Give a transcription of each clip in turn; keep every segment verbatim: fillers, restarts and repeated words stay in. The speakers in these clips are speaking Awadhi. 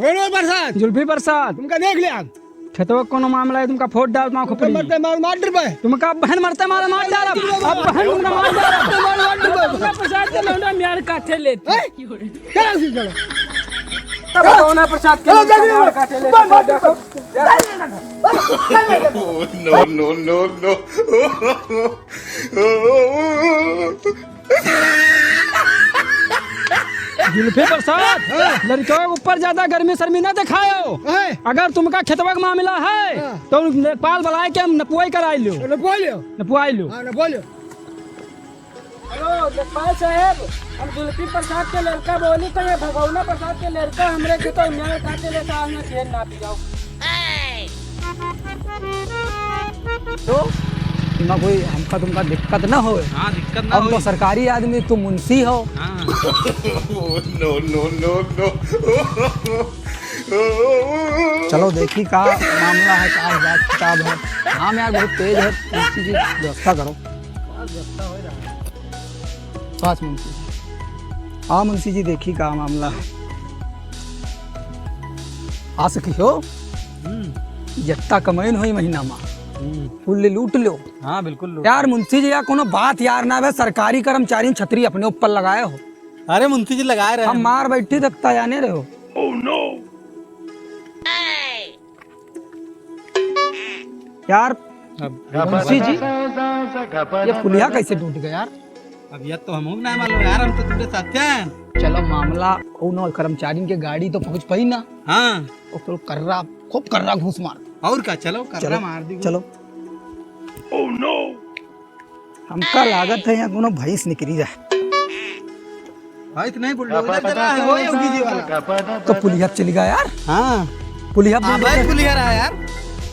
कौन हो प्रसाद? जुल्फी प्रसाद। तुमका देख लिया। खेतवा कौनो मामला है, तुमका फोड़ डाल माँ तुमका खोपड़ी। मरते मार, मार डर पाए। तुमका बहन मरते मारे मार डाल। अब बहन तुमका मार डाल। मार, मार डर पाए। प्रसाद के लौंडा म्यार काटे लेते। हैं? चलो, चलो। तब कौन है प्रसाद के चलो, लौंडा जल्दी म्यार बोलो। काटे लेते? मार, मार डर पाए। No, no, no, no। जुल्फी प्रसाद, हाँ। लड़का के ऊपर ज्यादा गर्मी शर्मी ना दिखायो। हैं? अगर तुमका खेतवा के मामला है, हाँ। तो लेखपाल बुलाए के हम नपुआई कराई लो। नपुआई लो। नपुआई लो। हाँ, नपुआई लो। हेलो, लेखपाल साहब, हम जुल्फी प्रसाद के लड़का बोली, तो ये भगौना प्रसाद के लड़का हमरे खेतवा में काटे लेता है, खेत ना पी जाओ। तो ना कोई हमका तुमका दिक्कत ना होए। हाँ, दिक्कत ना हम तो होई। सरकारी आदमी, तुम मुंशी हो। हाँ। No, no, no, no। चलो देखी का मामला है, का हिसाब किताब है। हाँ यार, बहुत तेज है, मुंशी जी व्यवस्था करो। पाँच मुंशी जी। हाँ मुंशी जी, देखी का मामला है। आ सकी हो? हम्म। जितना कमाइन होई महीना मा, हम्म। कुल लूट लो। हाँ, बिल्कुल लूट यार लो। मुंशी जी, यार कोनो बात यार ना बे, सरकारी कर्मचारी छतरी अपने ऊपर लगाए हो। अरे मुंशी जी लगाए रहे हम हैं। मार बैठी तक ता जाने रहे हो। Oh no! यार, अब मुंशी जी, ये पुलिया कैसे टूट गया यार? अब ये तो हमहू ना मालूम यार, हम तो तुमरे साथ हैं। चलो मामला, उन कर्मचारियों के गाड़ी तो पहुंच पाई ना। हाँ। वो तो कर्रा, खूब कर्रा घूस मार। और का, चलो कर्रा चलो, मार दी। चलो। Oh no! हमका लागत है यहाँ कोनो भैंस निकरी जाए। भैंस नहीं, बुलडोजर चला है, वो योगी जी वाला। तो पुलिया चली गया यार। हाँ। पुलिया हाँ, बुलडोजर। बैद पुलिया रहा यार।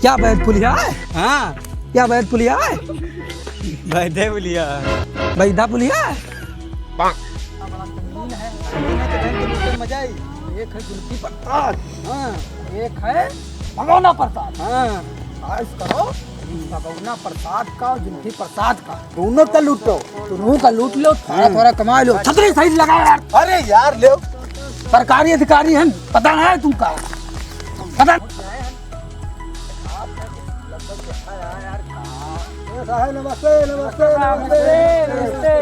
क्या बैद पुलिया है? हाँ। क्या बैद पुलिया है? बैदे पुलिया। बैदा पुलिया है? मजा आई। एक है जुल्फी प्रसाद, हाँ। एक है भगौना प्रसाद। हाँ। आज करो, भगौना प्रसाद का और जुल्फी प्रसाद का। दोनों का लूटो। दोनों का लूट लो, थोड़ा हम्म। थोड़ा कमा लो। छतरी सही से लगाओ यार। अरे यार, ले। सरकारी अधिकारी हैं, पता ना है तुमका। पता ए साहब, नमस्ते, नमस्ते, नमस्ते। नमस्ते।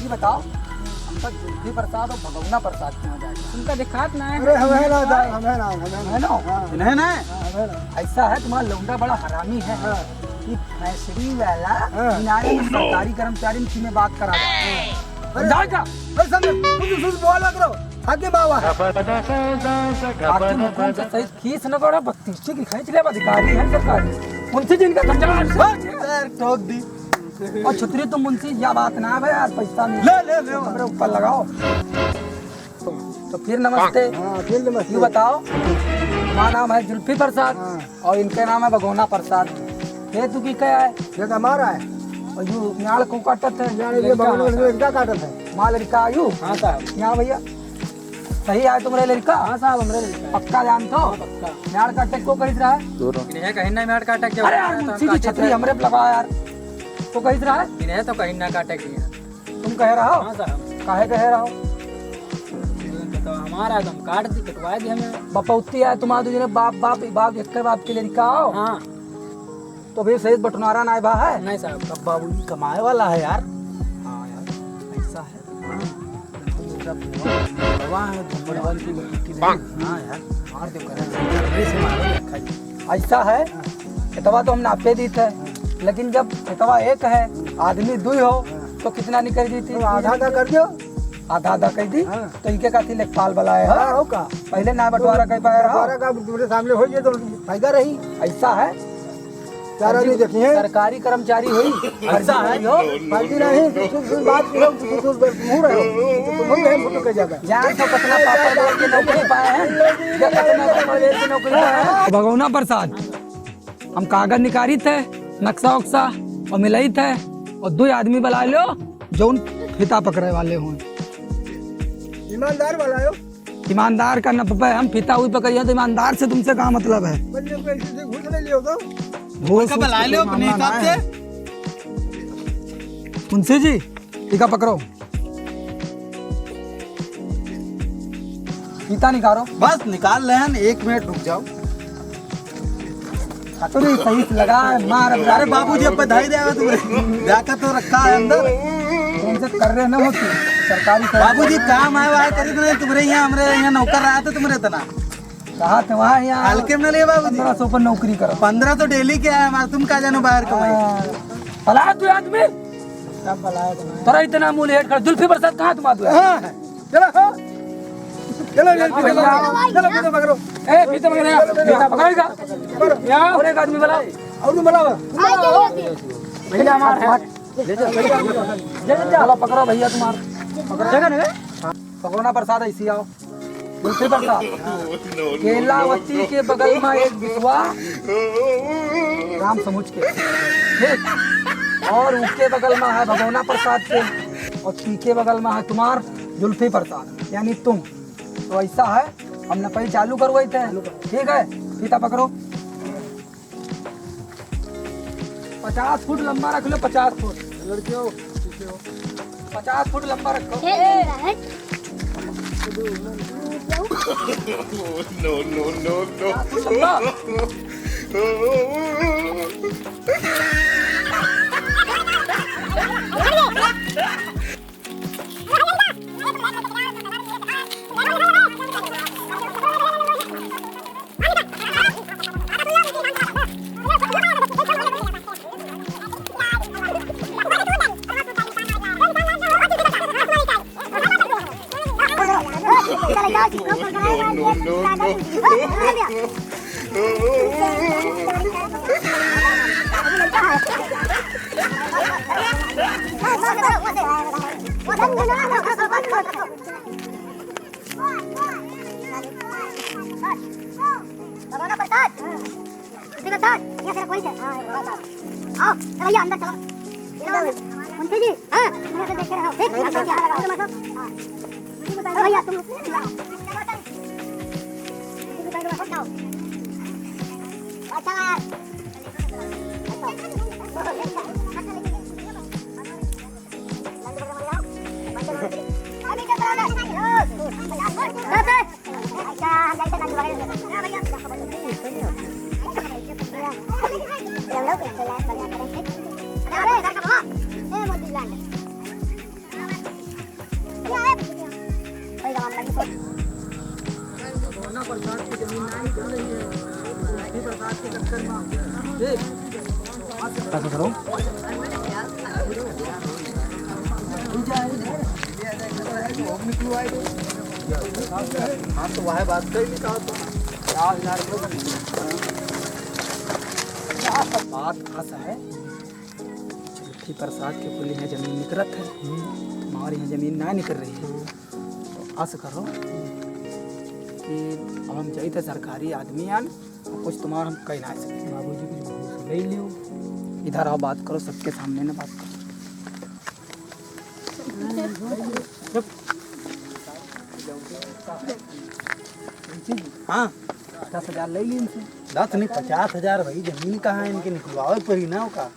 ये बताओ, हमका जुल्फी प्रसाद और भगौना प्रसाद कहाँ जाए? तुमका दिखात ना है। अरे, हम है ना, हम है ना, हम है ना। है ना? हाँ। इन्हें ना? हाँ, हम है ना। ऐसा है, तुम्हारा लौंडा बड़ा हरामी है। हाँ। ये भैंसड़ी वाला हाँ। इनारे में सरकारी कर्मचारी में बात करा रहा है। अरे, समझा क्या? अरे, समझ, कुछ, कुछ बोला करो। आगे बाबा। आखिर में कौन सा सही खीस न करो, बत्तीस की खींच ले, अधिकारी है सरकारी। उनसे जिनका समझा। सर, ठोक दी। और छतरी तो मुंशी, या बात ना है यार, पैसा नहीं। ले, ले, ले। हमरे ऊपर लगाओ। तो फिर नमस्ते। हाँ, फिर नमस्ते। यू बताओ, तुम्हारा नाम है जुल्फी प्रसाद हाँ। और इनका नाम है भगौना प्रसाद। ये तू की क्या है? ये तो हमारा है। और यू न्याल को काटत है? न्याल ये लड़का भगौना हमारा। लड़का काटत है। माँ लड़का आयु? हाँ साहब। यहाँ भैया, सही है तुम्हारे लड़का? हाँ साहब, हमरे लड़का है। पक्का जान तो? हाँ, पक्का। न्याल काटे को कहित रहा है? इन्हें कहीं ना न्याल काटे के अरे यार, तो हम मुंशी जी काटे छतरी थे। हमरे पे लगा यार। तो कहित रहा है? इन्हें तो कहीं ना काटे के हैं। तुम कह रहा हो? हाँ साहब। काहे कह रहा हो? तो हमारा एकदम काट दी, कटवा दी हमें। बपौती है तुम्हारा, दूजने बाप, बाप, बाप, एक बाप के लड़का हो। हाँ। तो फिर सही बटनारा ना बा है? नहीं साहब। तब बाबू जी कमाए वाला है यार। हाँ यार, ऐसा है। हाँ। बुढ़वा है, बुढ़वा की लड़की की नहीं। हाँ यार, मार दे, करे, करे से मारो, रखा जी। ऐसा है, हाँ। इतवा तो हम नापे दी थे, हाँ। लेकिन जब इतवा एक है, आदमी दुई हो, हाँ। तो कितना निकल गई थी? तो आधा आधा कर दो। आधा आधा कर दी, हाँ। तो इनके का थी लेखपाल वाला है, हाँ, हाँ? हो का? पहले ना बंटवारा कर पाया रहा। बंटवारा का तुम्हारे सामने हो, ये तो फायदा रही। ऐसा है। चार आदमी देखी हैं। सरकारी कर्मचारी हुई, ऐसा है। फर्जी नहीं, कुछ, कुछ बात करो, कुछ, कुछ मुंह रहो, कुछ मुंह है, मुंह के जाता। जान तो कितना पापा मार के नौकरी पाए हैं, या कितना पापा मार के नौकरी पाए हैं। भगौना प्रसाद, हम कागज निकाली थे, नक्शा उक्शा और मिलाई थे, और दो आदमी बुला लो, जौन फीता पकड़े वाले हों। ईमानदार वाला हो। ईमानदार का न पे हम फीता हुई पकड़िए तो ईमानदार से तुमसे का मतलब है? बस ये कोई किसी से घूस ले लियो तो? घूस उनका वूस बुला के लो कोई अपने मामला हिसाब ना से। है। मुंशी जी, इका पकड़ो। फीता निकालो। बस निकाल लेहन, एक मिनट रुक जाओ। हाँ, तो नहीं, सही से लगा, मार। अरे बाबूजी, अब बधाई दे तुमरे। जाकर तो रखा है अंदर। तुमसे कर रहे ना होती, सरकारी कर बाबूजी, काम आए वाए करी तो नहीं, तुमरे यहाँ, हमरे यहाँ नौकर रहा था तुमरे इतना। कहा थे वहाँ यहाँ हल्के में ना ले बाबूजी। पन्द्रह सौ पर नौकरी करो। पन्द्रह तो डेली के है हमारा, तुम का जानो बाहर कमाई। हाँ। भला तू आदमी। सब भला है तुम्हारा। तोरा इतना मुंह लेट कर, जुल्फी प्रसाद कहाँ तुम्हारा तू है? हाँ। चलो, हो। चलो, चलो, चलो, चलो, चलो, पकड़ो। ए, फीता पकड़, फीता पकड़ेगा। पकड़ो। या, और एक आदमी बुलाओ। और भी बुलाओ। भैया हमार है। ले चल। चलो, पकड़ो भैया तुम्हार। पकड़ो। जगह नहीं है? हाँ। भगोना प्रसाद ऐसी आओ। दूसरी प्रसाद। केलावती के बगल में एक बिसवा राम समुझ के। ठीक। और उसके बगल में है भगोना प्रसाद के। और पी के बगल में है तुम्हार जुल्फी प्रसाद, यानी तुम। तो ऐसा है, हम नपई चालू करवाई थे। ठीक है, फीता पकड़ो। पचास फुट लंबा रख लो, पचास फुट। लड़के हो, पीछे हो। पचास फुट लंबा रखो। खेल रहा है। No, no, no, no। पचास फुट लंबा। भगोना प्रसाद। इसी प्रसाद, ये तेरा कोई है। हाँ, ये प्रसाद। आओ, चलो भैया, अंदर चलो। मुंशी जी, हाँ, तुम इधर देख के रहो, ठीक? ठीक है, अंदर क्या लगा? हाँ। चलो भैया, तुम। अच्छा यार। भगोना प्रसाद की जमीन ना निकल रही है, जुल्फी प्रसाद के चक्कर में। देख। ऐसा करो। हाँ, तो वह बात कही नहीं कहा तो। बात ऐसा है, जुल्फी प्रसाद के कुल यहाँ जमीन निकलत है, हमारे यहाँ जमीन ना निकल रही है। तो ऐसा करो कि अब हम जाइत है सरकारी आदमी आन, कुछ तुम्हार हम कही ना सके। बाबूजी कुछ घूस ले लियो। इधर आओ, बात करो, सबके सामने ना बात करो। हाँ। दस हजार ले ली इनसे। दस नहीं, पचास हजार भाई, जमीन कहाँ है इनके, निकलवावे पड़ी ना ओका।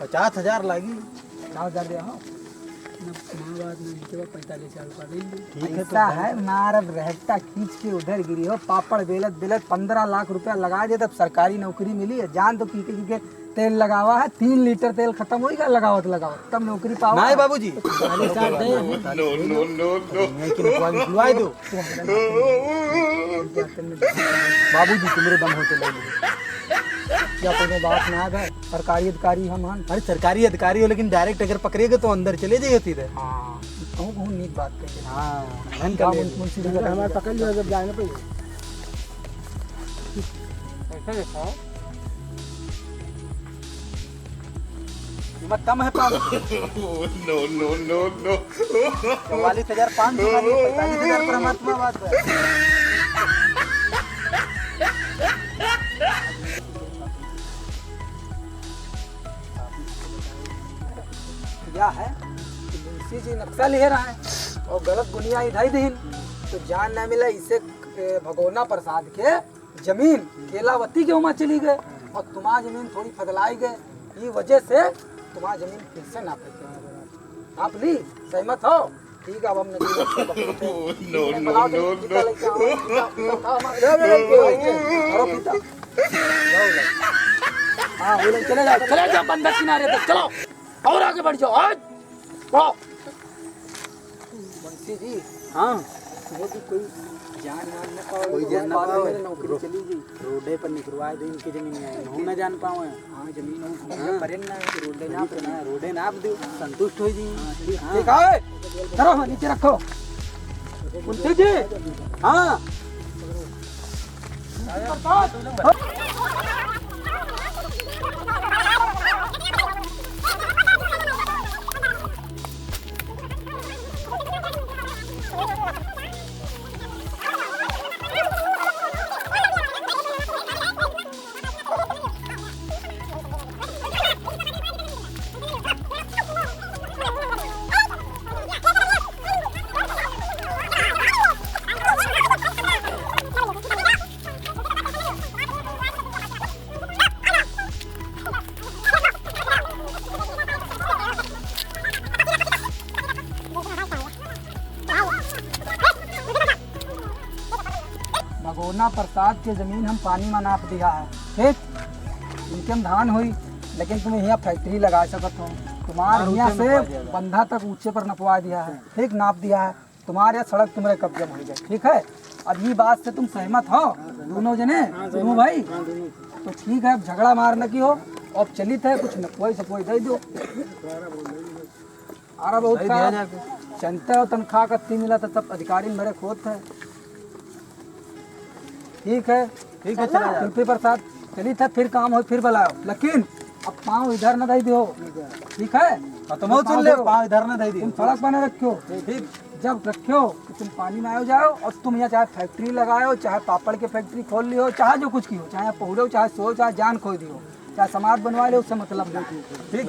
पचास हजार लागी। पचास हजार दे, हाँ। ना, ना बात ना, इनके बाद पैंतालीस हजार रुपया ले ली। ठीक है, तो ऐसा भाई। है, मारब रहता खींच के उधर गिरी हो, पापड़ बेलत बेलत पन्द्रह लाख रुपया लगा दे, तब सरकारी नौकरी मिली है। जान तो की के, की के तेल लगावा है, तीन लीटर तेल खतम होइगा लगावत लगावत, तब नौकरी पावा। नहीं बाबूजी। चालीस हजार दे। No, no, no, no। नहीं कि निकलवा, निकलवाई दो। बाबूजी, तुमरे दम होते ले लो। या कोनो बात ना है, सरकारी अधिकारी हम हन। अरे सरकारी अधिकारी हो, लेकिन direct अगर पकड़ेगा तो अंदर चले जाइए सीधे। हाँ, कहूँ, कहूँ नीक बात कही। हाँ, धन कर ले। मुंशी जी हमारे पकड़ लियो जब जाए ना पड़ी। ऐसा देखो। कीमत कम है पाँच सौ। No, no, no, no। चौवालीस हजार पाँच सौ वाली, पैंतालीस हजार पर हमार तुम्हार बात है। या है कि मुंशी जी नक्शा लिहे रहे और गलत गुनिया इधाई दीन, तो जान ना मिला इसे, ए, भगोना प्रसाद के जमीन केलावती के उमा चली गए और तुम्हार जमीन थोड़ी फदलाई गए, ई वजह से तुम्हार जमीन फिर से नाप लेते हैं। नाप ली, सहमत हो? ठीक है, अब हम नदी में पकड़ते हैं। No, no, no, no। ले, ले, ले, ले, ले, ले, ले, ले। हाँ, वो लोग चले जाओ, चले जाओ बंदर किनारे तक, चलो। और आगे बढ़ जाओ, आज बढ़ो। मुंशी जी, हाँ। वो भी कोई जान वान न पावे, कोई जान न पावे। मेरे नौकरी रो-, चली गई। रोडे पर निकरवा दे इनकी जमीन में, हम न जान पावे। हाँ, जमीन हो, हाँ। परेन ना, रोडे ना, रोडे ना आप दो, संतुष्ट हो जी। हाँ, ठीक, हाँ। ठीक है। चलो, हाँ, नीचे रखो। मुंशी जी, हाँ। भगोना प्रसाद के जमीन हम पानी में नाप दिया है, ठीक? इनके में धान होई, लेकिन तुम यहाँ फैक्ट्री लगा सकत हो। तुम्हार हाँ, यहाँ ऊंचे से नपवा दिया है। बंधा तक ऊंचे पर नपवा दिया है, ठीक, नाप दिया है। तुम्हारे सड़क तुम्हारे कब्जे में हो जाए, ठीक है? अब ये बात से तुम सहमत हो दोनों जने, दोनों भाई? तो ठीक है, अब झगड़ा मारने की हो, अब चलित है, कुछ नपवाई सपवाई दे दो। अरे बहुत दे दिया का जाके। जनता हो, तनख्वाह कत्ती मिला था, तब अधिकारी मरे खोत है। ठीक है, ठीक है, चला जाओ। तुलसी प्रसाद, चलित है, फिर काम हो, फिर बुलाओ, लेकिन अब पाँव इधर न दे दियो, ठीक है? हाँ, तो मैं सुन ले, पाँव इधर न दे दियो। तुम सड़क बना रखियो, ठीक। जब रखियो कि तुम पानी में आयो जाओ और तुम यहाँ चाहे फैक्ट्री लगायो, चाहे पापड़ के फैक्ट्री खोल लियो, चाहे जो कुछ कियो, चाहे पहुड़ो, चाहे सो, चाहे जान खो दियो, चाहे समाज बनवा ले, उससे मतलब नहीं। ठीक?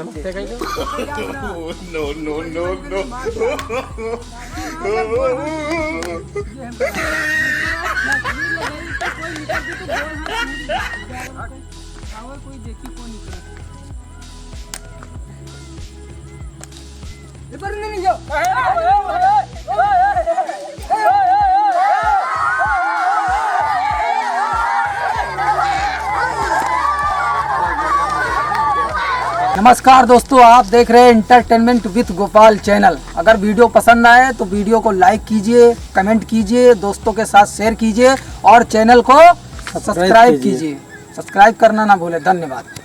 No, no, no, no। नमस्कार दोस्तों, आप देख रहे हैं Entertainment with Gopal channel। अगर वीडियो पसंद आए तो वीडियो को like कीजिए, comment कीजिए, दोस्तों के साथ share कीजिए और channel को subscribe subscribe कीजिए। कीजिए। Subscribe करना ना भूले। धन्यवाद।